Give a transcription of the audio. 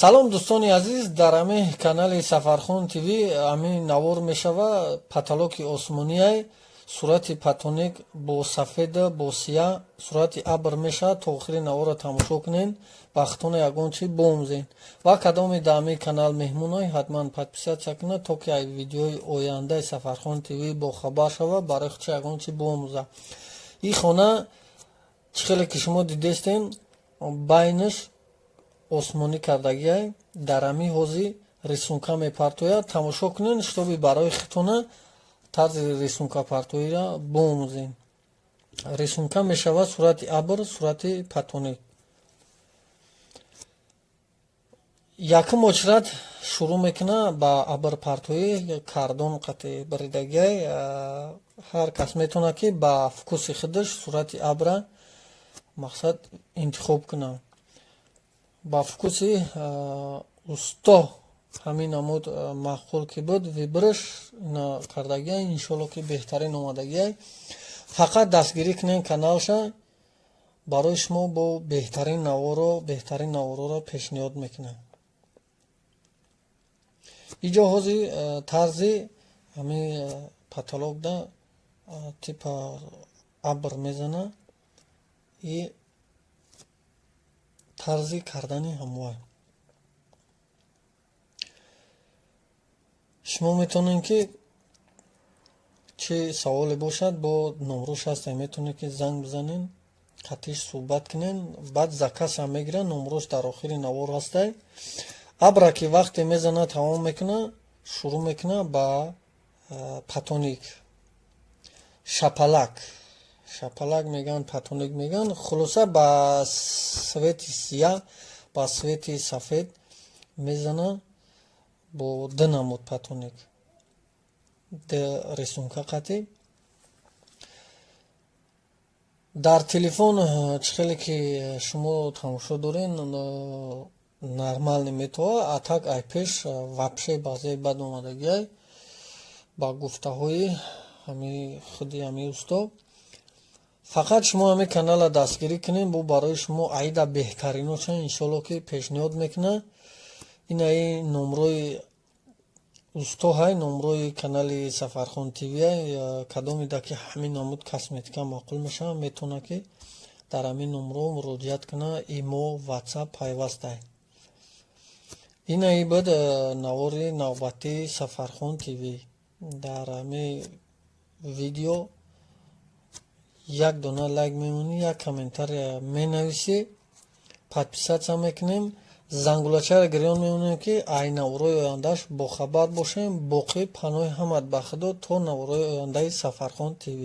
Салом, дӯстони азиз. Дар ҳами канали Сафархон ТВ ҳамин навор мешава. Потолоки осмонияй, сурати патоник бо сафеда, бо сия сурати абр мешавад. То охири наворро тамошо кунен, вақтона ягон чи боомӯзен. Ва кадоме дар ҳамин канал меҳмоной, ҳатман подписаться кунад, то ки ай видеои ояндаи Сафархон ТВ бохабар шавад, барои худша ягон чи боомӯзад. Ин хона, чӣ хеле ки шумо дидестен, байнаш осмонӣ кардагиай. Дар ҳамин ҳозир рисунка мепартояд. Тамошо кунен, чтобы барои худтона тарзи рисункапартоиро боомӯзем. Рисунка мешавад сурати абр, сурати патоник. Якум очрат шурӯъ мекунад ба абрпартоӣ. Кардон қати баридагиай. Ҳар кас метавонад, ки ба вкуси худаш сурати абра, мақсад, интихоб кунад. Ба вкуси усто ҳамин намуд маъқул ки буд, выбораш ина кардагиай. Иншолло, ки беҳтарин омадагиай. Фақат дастгирӣ кунем каналша, барои шумо бо беҳтарин наворо, беҳтарин навороро пешниҳод мекунам. Иҷо ҳозир тарзи ҳамин потолокда типа абр мезана и тарзи кардани ҳамвай. Шумо метавонед, ки чӣ саволе бошад, бо номрош ҳастем, метавонед, ки занг бизанед, қатиш суҳбат кунед, баъд заказам мегирад. Номрош дар охири навор ҳастай. Абра ки вақте мезанад, тамом мекунад, шурӯъ мекунад ба патоник. Шапалак, шапалак мегӯянд, патоник мегӯянд. Хулоса, ба свети сия, ба свети сафед мезанад бо ду намуд патоник, ду рисунка қатӣ. Дар телефон, чӣ хеле ки шумо тамошо дорен, нормально метавад, а так ай пеш вообще баъзеи бад омадагиай, ба гуфтаҳои ҳами худи ҳами усто. Фақат шумо ҳамин каналро дастгирӣ кунед, бо барои шумо аида беҳтариношa, иншолло, ки пешниҳод мекунад. Инаи номрои усто ҳай, номрои канали Сафархон ТВ. Кадомеда ки ҳамин намуд косметика маъқул мешавад, метавонад, ки дар ҳамин номро муроҷиат кунад. Имо, Ватсап пайвастай. Инаи буд навори навбатии Сафархон ТВ. Дар ҳамин видео як дона лайк мемонӣ, як комментария менависӣ, подписаться мекунем, зангулачаро гирён мемонем, ки ай наворои ояндааш бохабар бошем. Боқӣ паноҳи ҳамат ба Худо, то наворои ояндаи Сафархон ТВ.